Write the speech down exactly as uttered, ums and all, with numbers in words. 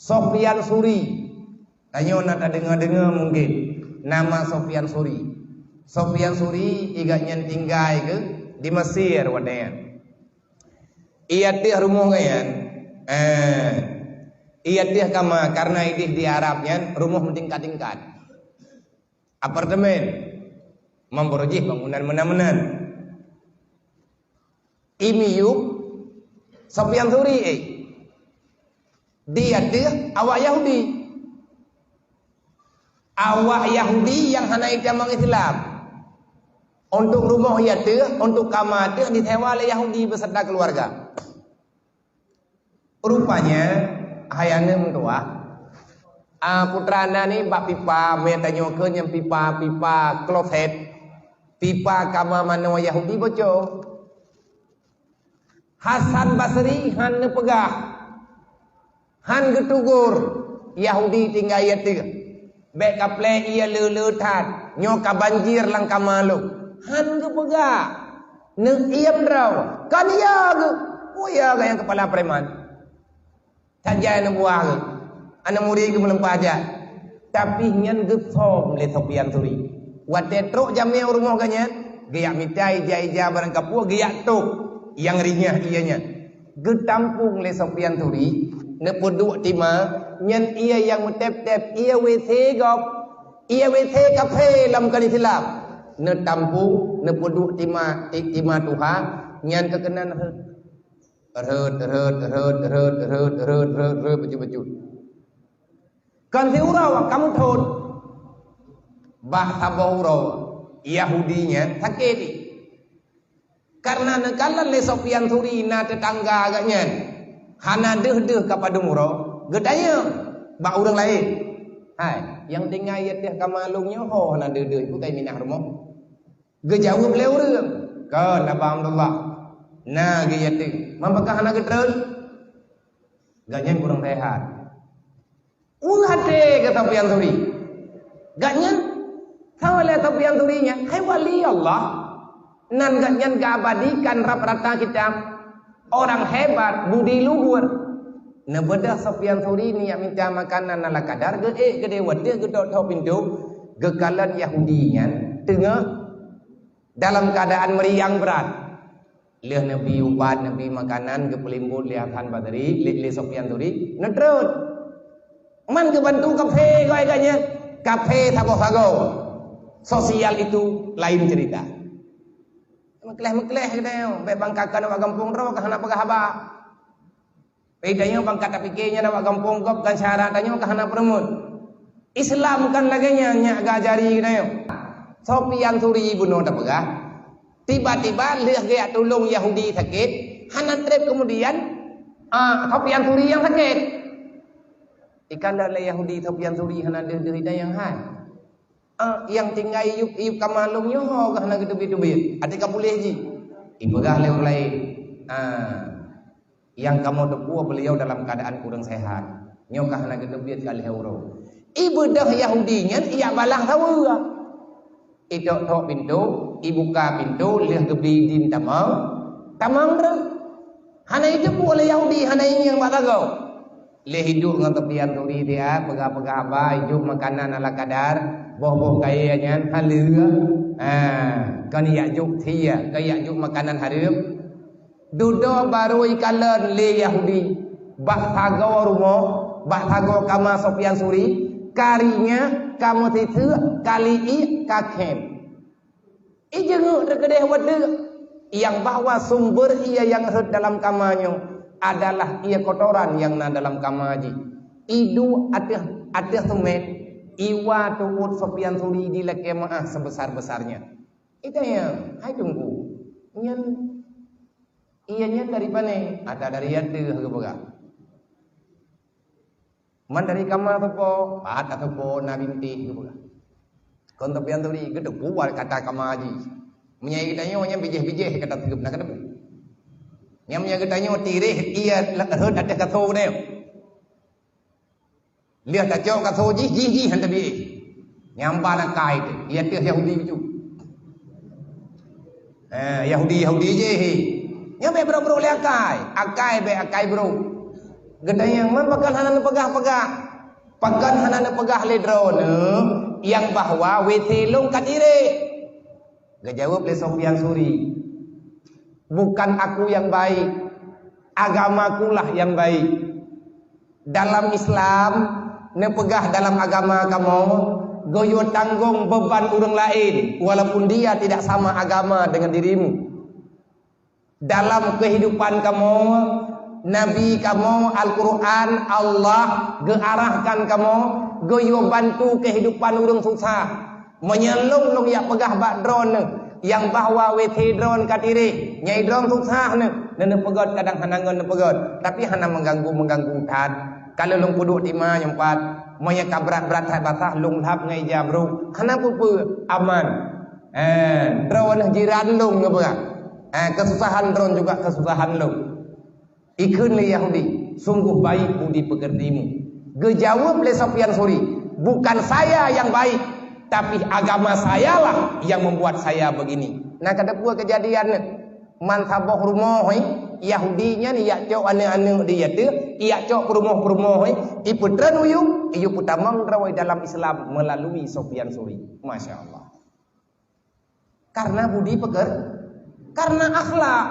Sofyan Suri. Tanyoe na tadeungoe-deungoe mungken nama Sofyan Suri. Sofyan Suri, i gobnyan tinggai keu di Mesir watèe nyan. I ateueh rumoh gobnyan, eh, i ateueh kama, karena ideh di Arab nyan rumoh meutingkat-tingkat. Apartemen, meubarô jih bangunan meunan-meunan. I miyueb Sofyan Suri, eh. Di ateueh awak Yahudi. Awak Yahudi nyang hana itamong Islam. Untuk rumoh i ateueh, untuk kama ateueh disewa lé Yahudi beserta keluarga. Rupanya, hai aneuk meutuah, ah, putra na ni bak pipa, meutanyoe keu nyang pipa, pipa kloset, pipa kama manoe Yahudi bocor. Hasan Basri hana peugah, hana geutugur Yahudi tinggai i ateueh. Bèk kaplé ie le-le that, nyoe ka banjir lam kama lôn. Hana geupeugah. Neuiem droe. Kon ie geuh. Peue ie geuh nyang keupala preman. That jai aneuk buah geuh. Aneuk murit geuh meuleumpah jak. Tapi nyan geusöm lé Sofyan Suri. Watèe trok jamèe u rumoh gobnyan, geujak mita ija-ija barang kapeue, geujak tôp nyang rinyah ie nyan. Geutampong lé Sofyan Suri, neupeuduek tima, nyan ie nyang meutép-tép, ie WC gob, ie WC kaphé lam keuadaan Islam. Neutampong, neupeuduek tima, ti-, tima tuha, nyan keu keunan rhöt. Rhöt, rhöt, rhöt, bacut-bacut. Kon siuroe ka meuthon. Bak saboh uroe, Yahudi nyan sakét. Karena neukalon lé Sofyan Suri na teutangga gobnyan hana deuh-deuh ka padum uroe, geutanyong bak ureueng laén, "Hai, nyang tinggai i ateueh kama lôn nyoe ho hana deuh-deuh, peue ka i minah rumoh?" Geujaweueb lé ureueng, "Kon, Aba Abdullah, na geuh i ateueh, man pakon hana geutreun?" Gobnyan kurang seuhat. Weueh até keu Sofyan Suri. Gobnyan, saboh lé Sofyan Suri nyan, hai wali Allah. Nan gobnyan geuabadikan rab rata kitab. Orang hebat, budi luhur. Neubeudôh Sofyan Suri nyan mita makanan ala kadar, geuék keudéh u ateueh, geutok-tok pintoe, geukalon Yahudi nyan teungoh dalam keuadaan meuriang brat. Lheueh neubi ubat, neubi makanan, geupeulimbot lé Hasan Basri, lé, lé Sofyan Suri, neutreun. Man geubantu kaphé goe gobnyan, kaphé sagoe-sagoe. Sosial itu lain cerita. Meukleh-meukleh geutanyoe, bèk bangka kon awak gampông droe ka hana peugah haba. Bèk tanyoe bangka tapike nyan awak gampông gob kon syedara tanyoe ka hana peureumeun. Islam kon lagèe nyan nyang geuajari geutanyoe. Sofyan Suri bunoe tapeugah, tiba-tiba lheueh geujak tulông Yahudi sakét, hana trép keumudian, ah, Sofyan Suri nyang sakét. Ikalon lé Yahudi Sofyan Suri hana deuh-deuh i dayang hai. Ah, nyang tinggai i yueb, i yueb kama lôn nyoe ho ka hana geuteubiet-teubiet. Até ka puléh jih. Ipeugah lé ureueng laén. Ah, nyang kamoe teupeue beliau dalam keadaan kurang sehat. Nyoe ka hana geuteubiet ka lhèe uroe. Ibeudôh Yahudi nyan ijak balaih saweue. Itok-tok pintoe, ibuka pintoe, lheueh geubri idin tamong, tamong treuk. Hana iteupeue lé Yahudi, hana ingieng bak sagoe. Lé hidup ngon Sofyan Suri dia, peugah-peugah haba, ijok makanan ala kadar, boh-boh kayèe nyan haleue. Ha, kon ijak jok sie, kon ijak jok makanan hareuem. Dudoe barô ikalon lé Yahudi, bak sagoe rumoh, bak sagoe kama Sofyan Suri, kari nyan ka meusiseuek, ka liek, ka khém. Ijeungeuk teukeudeh watèe nyang bahwa sumber ie nyang rhöt dalam kama nyoe adalah ie kotoran nyang na dalam kama jih. Iduek ateueh, ateueh seumén, iwa tuôt Sofyan Suri jilakèe meu'ah sebesar-besarnya. Itanyong, "Hai Teungku, nyan ie nyan dari pané?" "Ata dari ateueh," geupeugah. "Man dari kama soe po?" "Pat ka soe po na bintéh," geupeugah. Kon Sofyan Suri geuteupeue kata kama jih. Meunyoe geutanyoe nyan bijéh-bijéh kata teupeue na kateupeue. Nyan meunyoe geutanyoe tiréh ie rhöt ateueh kaso geutanyoe. Lheueh tacok kaso jih, jih, jih han tabiéh. Nyan ban akai teuh, ie ateueh Yahudi bacut. Eh, Yahudi, Yahudi jih. Nyan bèk brok-brok lé akai. Akai bèk akai brok. Geutanyong, "Man pakon hana neupeugah-peugah? Pakon hana neupeugah lé droeneuh nyang bahwa W C lôn ka tirek?" Geujaweueb lé Sufyan Suri, "Bukan aku yang baik, agamakulah yang baik." Dalam Islam, neupeugah dalam agama kamoe, geuyue tanggong beuban ureuëng laén, walaupun dia tidak sama agama dengan dirimu. Dalam kehidupan kamoe, Nabi kamoe, Al-Quran, Allah geuarahkan kamoe, geuyue bantu kehidupan ureuëng susah. Meunyoe lôn, lôn jak peugah bak droeneuh nyang bahwa W C droeneuh ka tirek, nyai droeneuh susah neuh, neuh neupeugét, kadang hana ngon neupeugét, tapi hana mengganggu-mengganggu that. Kalau lôn peuduek tima nyang pat, meunyoe ka brat-brat that basah, lôn lhab ngon ija brôk, hana peue-peue, aman. Eh, droeneuh jiran lôn ngeubeuet. Eh, keususahan droeneuh juga keususahan lôn. Ikheun lé Yahudi, "Sungguh baik budi pekertimu." Geujaweueb lé Sufyan Suri, "Bukan saya yang baik, tapi agama sayalah yang membuat saya begini." Nah, ka teupeue keujadian nyan. Man saboh rumoh, eh, Yahudi nyan ijak cok aneuëk-aneuëk di ateueh, ijak cok peurumoh-peurumoh, eh, ipeutreun u yup, iyup peutamong droe dalam Islam melalui Sufyan Suri. Masya Allah. Karena budi peker-, karena akhlak.